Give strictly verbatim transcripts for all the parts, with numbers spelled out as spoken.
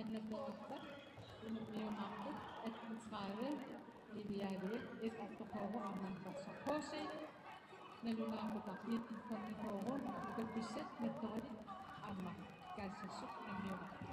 Nalunaaquttaq unammiumaarput attentredive, Ilialuit S otteogfyrre, Arnartorsoq H C. Nalunaaquttaq nitten femogfyrre, Utoqqassat Mattoralik aamma Kaalsersup unammiumaarput.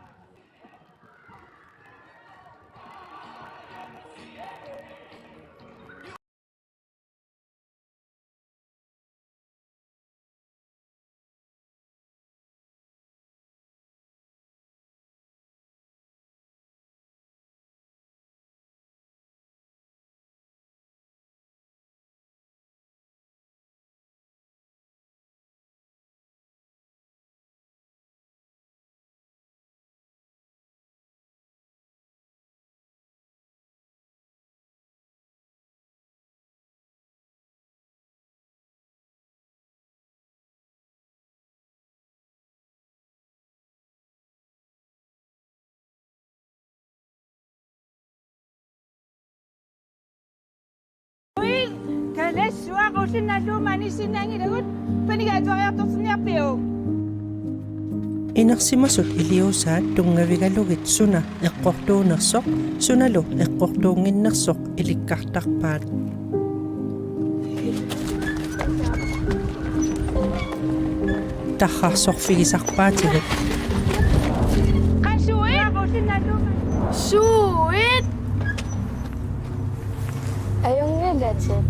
Uil, kalassuaq ullunnaalluummat anissinnaanngilagut, panigaatuariartortinniarpiuk? Inersimasut iliuusaat tunngavigalugit suna eqqortuunersoq, sunalu eqqortuunnginnersoq ilikkartarpaat. Tarrarsorfigisarpaatigut. Qansuit! Suit! Ajunngilatit.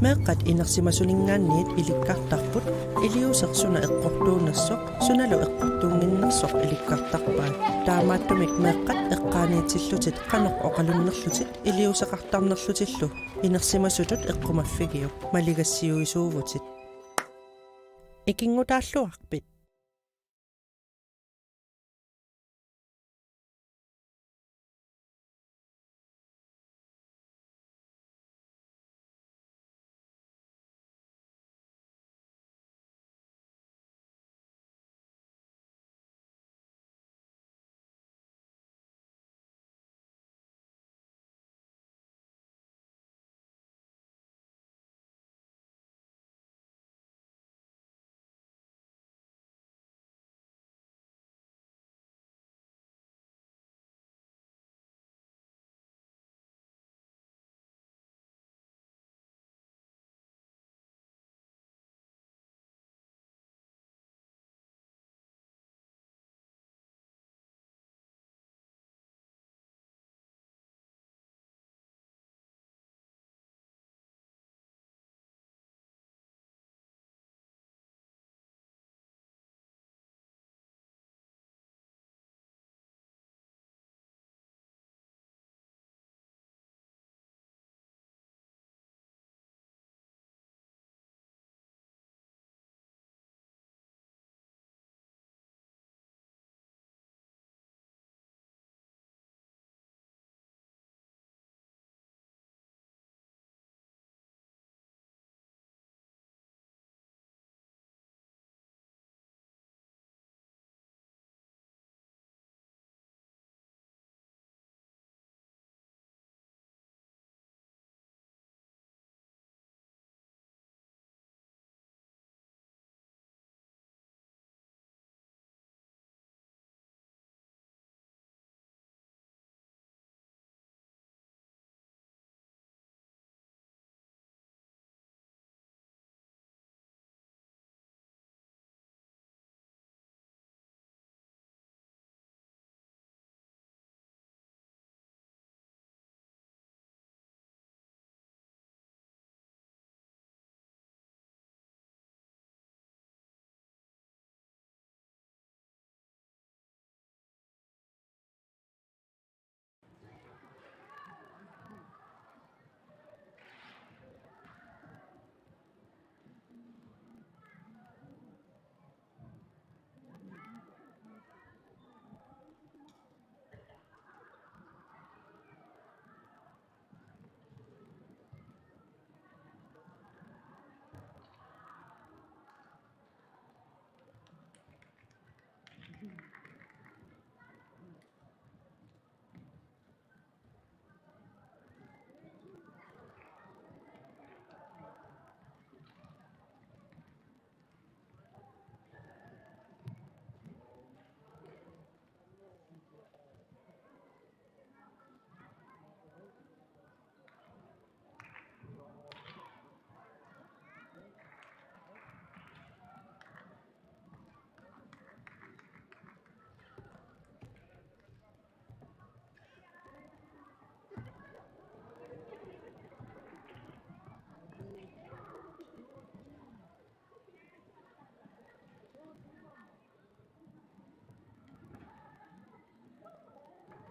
Meeqqat inersimasuninngaanniit ilikkartarput iliuuseq suna eqqortuunersoq, sunalu eqqortuunnginnersoq ilikkartarpaat. Taamaattumik meeqqat eqqaaniitillutit qanoq oqalunnerlutit iliuuseqartarnerlutillu inersimasutut eqqumaffigiuk, maligassiuisuuvutit. Ikinngutaalluarpit?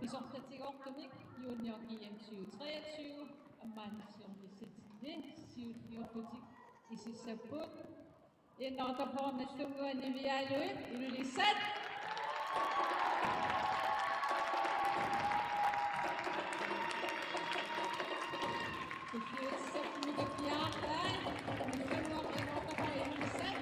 Pisortatigoortumik Junior G M syv treogtyve, aamma siornatigut siulliullutik isissapput. Innoortapoq Nagdlunguaq Niviaq Lund, Ilulissat. Ilulissat, Mika Bjarke, Nagdlunguaq, innoortapoq Ilulissat.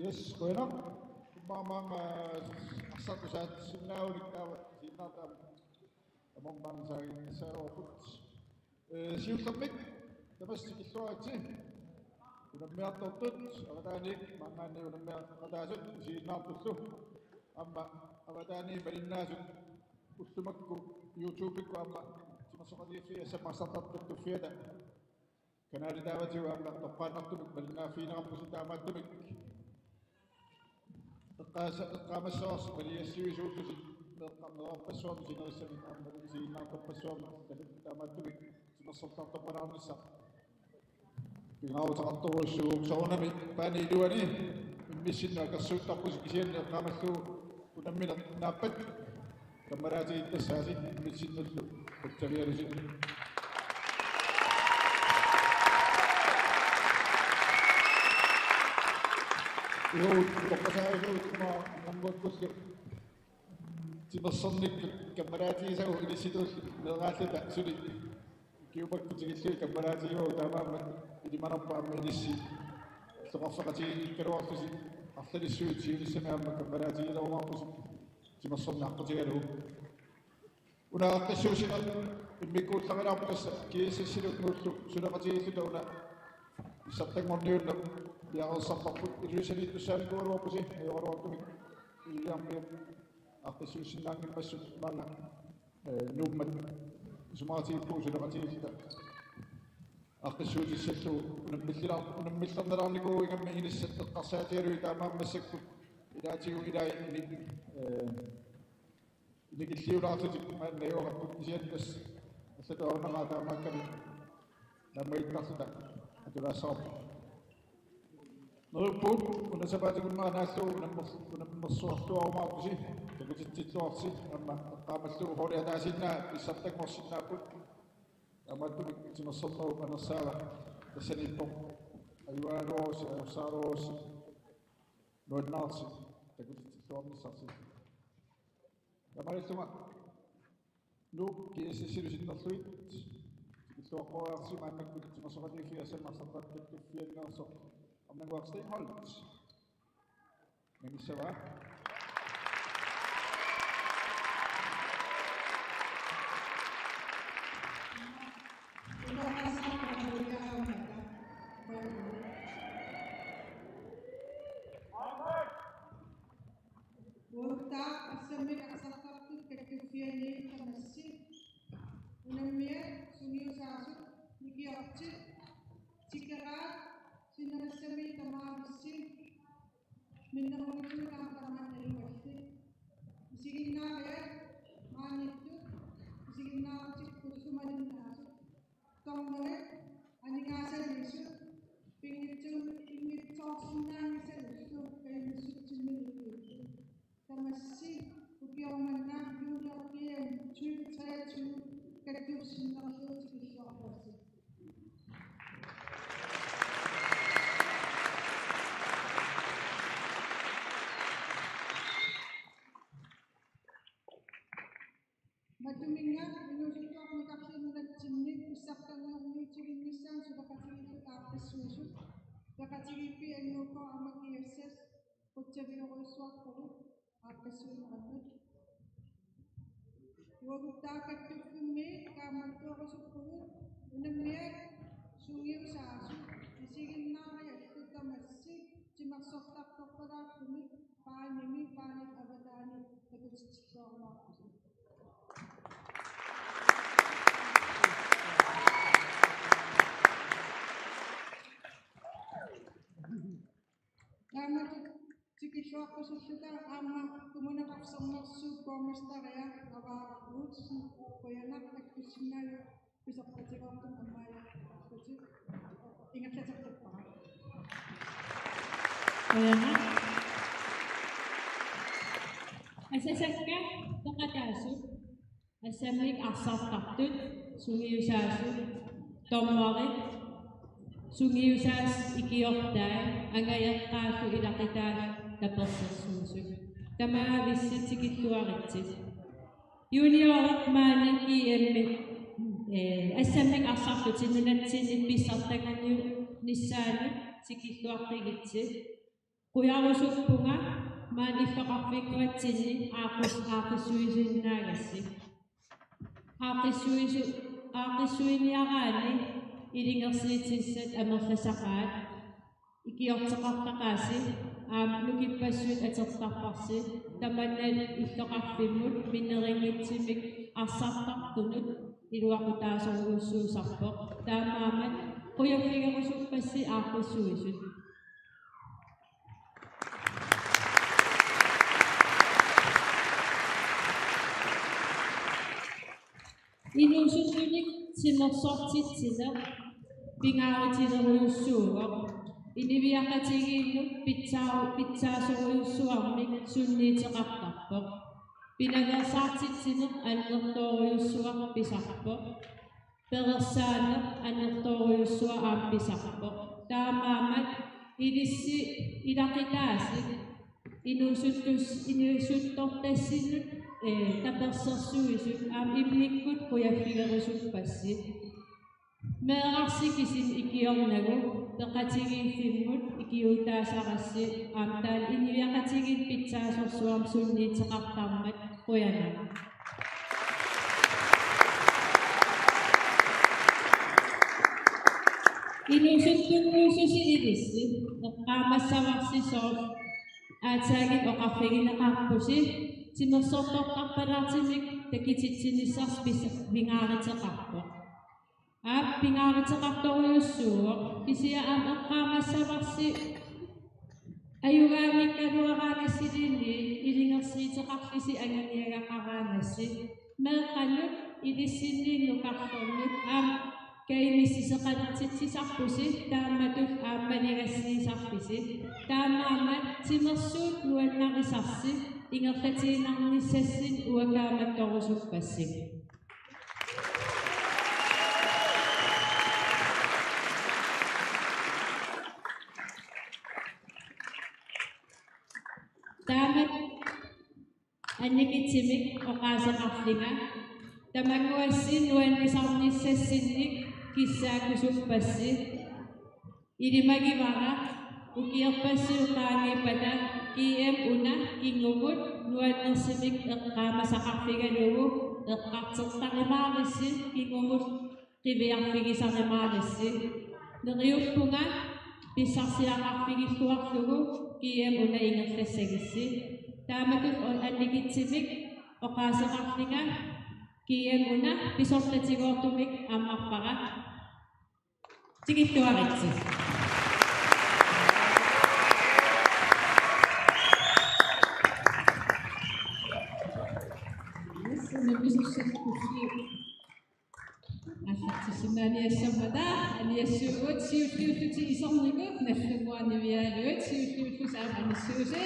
Yes, qujanaq. Maanna, eh, arsaq tusaasinnaagavit taava siinnaartaam amermaanisaaginnassaagaluarput. Eh, siullermik tamassi tikilluaritsi unammiartortut, avataaniit maanngaanniit unammiaqataasut isiginnaartullu. Aamma avataaniit malinnaasut ullut makku YouTube-ikkut aamma timersoqatigiiffiit assammik arsartartut Tuffiata kanali taavatigut aamma toqqaannartumik malinnaaffigineqarpusi, taamaattumik eqqaasa-, eqqaamassavarsi maligassiuisuullusi meeqqat meerarpassuarnik sinerissamik aamma isiginnaartorpassuarnik, taamaattumik timersortartorpalaarnissaq pingaaruteqartorujussuuvoq. Soorunami paani iluani immissinnut akersuuttarpusi, kisianni eqqaamallugu unammineq naappat kammalaatigitassaasi immissinnullu qutsavigalusi. Iluut toqqasaarisugut ima nammakkullu timersornikkut kammalaatigisagut inissitullu meeraalluta suli ukiut makku tikillugit kammalaatigivagut, taamaammat ilimanarpoq aamma ilissi illoqarfeqatigiikkaluarlusi arlalissuit siunissami aamma kammalaatigilerumaarpusi timersorneq aqqutigalugu. Una aaqqissuussineq immikkuullagilaarpoq tassa G S S-illu Nuullu suleqatigiilluta una pissartanngorniunneq piareersarparput. Ilulissaniittussaanikuugaluarpusi ajoraluartumik Ilulissarmiut aaqqissuussinnaanngimmassuk maanga, eh, Nuummat isumaqatigiippugut suleqatigiilluta aaqqissuutissallugu. Unammillilaar-, unammillernalaarnikuugamik inissat eqqarsaatigalugit, taamaammat massakkut ilaatigut ilai ini-, eh, inikilliulaarlutik maani najugaqarput, kisianni tassa allatut ajornaqaaq taamaakkami naammagittarluta atulaassavarput. Neriuppugut, una sapaatip akunnera naallugu unammer-, unammersuarluarumaarpusi, takutitsilluarsi, aamma eqqaamallugu holdi ataasiinnaq pissartanngorsinnaapput. Taamaattumik timersornerup anersaava tassaniippoq. Ajugaagaluarussi, ajorsaaluarussi. Nuannaarsi takutitsilluarnissarsi. Tamarmik Nuuk GSS-ilu sinnerlugit tikilluaqqoriarsi maannakkut timersoqatigiiffiit assammik arsartaqartut kattuffianneersoq Arnannguaq Steenholdt. Nangissavaa. Uaguttaaq assammik arsartaqartut kattuffianni tamassi unammiat sungiusaasut nikiortit tikeraat sinerissami tamavissi minnerunngitsumik aamma tamaani nalugallit. Isiginnaariat maaniittut isiginnaarutikka qullumalinnaasut. Dommerit aningaasaliisut pinngitsoor-, pinngitsoorsinnaanngisalullugit kajumissutsimminik ukiukkut. Tamassi ukioq manna junior G M tyve treogtyve kattuffianneerlugu tikilluaqqussi. Matuminnga inuusuttuarmik nukarliit nunatsinni pissartanngorniutivinnissaat suleqatigiiffik aaqqissuisut. Peqatigiiffiit N U K aamma GSS qutsavigerujussuarput aaqqissuinerannut. Uaguttaaq kattuffimmi kaammattoorusuppugut unammiat sungiusaasut isiginnaariallu tamassi timersortartorpalaartumik paanimi paanit avataani takutitsilluarumaarpusi. Taamatut tikilluaqqusilluta aamma Kommuneqarfik Sermersuup borgmesteria Ava Olsen, qujanaq takkussinnaaviuk pisortatigoortumik ammaajartutit ingerlateqqippara. Qujanaq. Asasakka peqataasut. Assammik arsartartut, sungiusaasut, dommerit, sungiusaasut ikiortai, angajoqqaallu ilaqutaallu tapersersuisut. Tamavissi tikilluaritsi. Junior maani G M-i, eh, assammik arsarlutik nunatsinni pissartanngornissaanut tikilluaqqigitsi. Qujarusuppunga maani illoqarfinnguatsinni aaqqis-, aaqqissuisuinnaagassi. Aaqqissuisu-, aaqqissuiniaraanni ilungersuutissat amerlasaqaat. Ikiorteqartaqaasi aamma nukippassuit atortarparsi. Tamanna illoqarfimmut minnerunngitsumik arsartartunut iluaqutaasorujussuusarpoq. Taamaammat qujaffigerusuppassi aaqqissuisut. Inuusuttunik timersortitsineq pingaarutilerujussuuvoq. Inuiaqatigiinnut pitsaa-, pitsaasorujussuarmik sunniuteqartarpoq. Pinaveersaartitsineq annertoorujussuaq pisarpoq. Perersaaneq annertoorujussuaq aamma pisarpoq. Taamaammat ilissi ilaqutaasut inuusuttus-, inuusuttortassinnut, eh, tapersersuisut aamma immikkut qujaffigerusuppassi. Meerarsi kisimi ikiornagu peqatigiiffimmut ikiuutaasarassi aamma taanna inuiaqatigiit pitsaasorsuarmik sunniuteqartarmat qujanaq. Inuusuttunnguususi ilissi eqqaamassavarsi soorlu aatsaannguaq oqarfigineqarpusi timersortortarpalaartumik takutitsinissarsi pis-, pingaaruteqarpoq. Aap, pingaaruteqartorujussuuvoq, kisianni aamma eqqaamassavarsi ajugaanngikkaluaraangassi ilinni ilungersuuteqarlusi anguniagaqaraangassi. Meeqqanut ilissinninnut nukarlernut aamma kajumissuseqalutitsisarpusi taamatut aamma maligassiisarpusi. Taamaammat timersuut nuannarisarsi ingerlatiinnarnissassinnik uakaamattorusuppassi. Taamatut annikitsimik oqaaseqarlunga tamanguassi nuannisarnissassinnik kissaakkusuppassi. Ilimagivara ukiorpassuit qaangiuppata G M una kingumut nuannersumik eqqaamasaqarfigalugu eqqartortarumaarussi kingumut qiviarfigisarumaarissi. Neriuppunga pissarsiaqarfigilluarlugu G M una ingerlassagussi. Taamatut annikitsimik oqaaseqarlunga G M una pisortatigoortumik ammarpara. Tikilluaritsi. Aallartissinnaaniassammata aniassuugut, siulliullutit isornikkut Nagdlunguaq Niviaaluk, siulliullusi aamma anissuusi.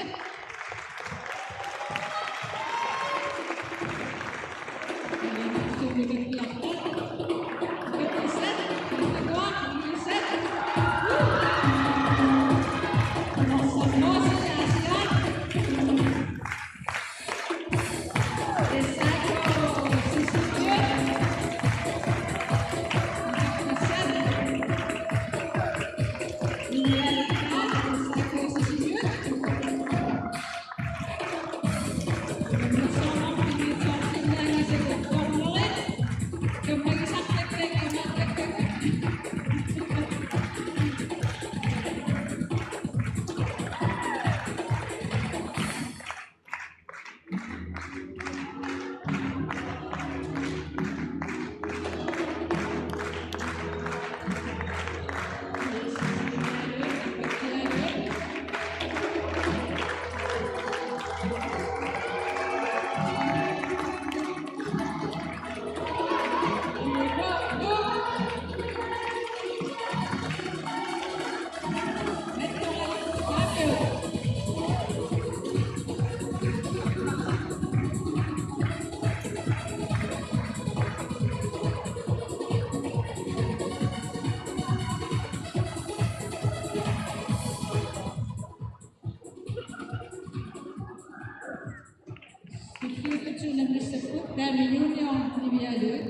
Siulliullutik unammissapput Dame Junior Niviaaluk,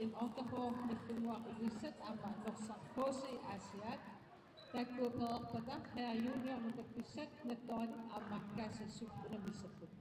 M otteogfyrre Nagdlunguaq Ilulissat aamma Norsaq K C Aasiaat. Taakku pereerpata herre junior nutappissat Nattoralik aamma Kaasassup unammissapput.